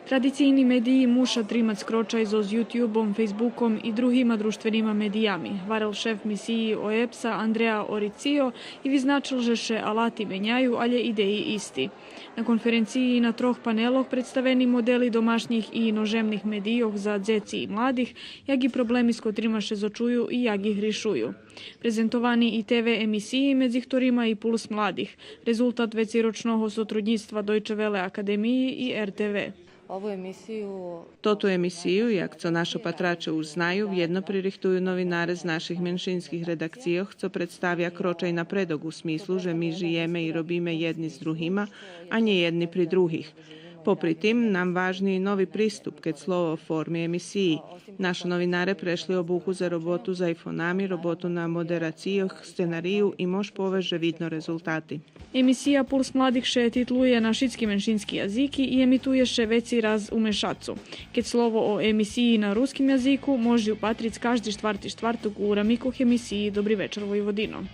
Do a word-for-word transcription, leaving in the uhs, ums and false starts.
Традицийни медиї муша тримац крочай зоз Ютюбом, Фейсбуком и другима дружтвенима медиями, гварел шеф мисиї ОЕБС-а Андреа Орицио и визначел же ше алати меняю, алє идеї исти. На конференциї на трох панелох представени модели домашнїх и иножемних медийох за дзеци и младих, як и проблеми з котрима ше зочую и як их ришую. Презентовани и Т В емисиї, медзи хторима и Пулс младих, резултат вецейрочного сотруднїцтва Deutsche Welle Академиї и Р Т В. Ову емисию... Тоту емисию, як цо нашо патраче уж знаю, вєдно пририхтую новинаре з наших меншинских редакцийох, цо представя крочай напредок у смислу же ми жиєме и робиме єдни з другима, а нє єдни при других. Попри тим, нам важни и нови приступ, кед слово о форми емисиї. Нашо новинаре прешли обуку за роботу з айфонами, роботу на модерацийох, сценарию и мож повесц же видно резултати. Емисия Пулс младих ше титлує на шицки меншински язики и емитує ше вецей раз у мешацу. Кед слово о емисиї на руским язику, мож ю патриц кажди штварти штварток у рамикох емисиї Добри вечар, Войводино.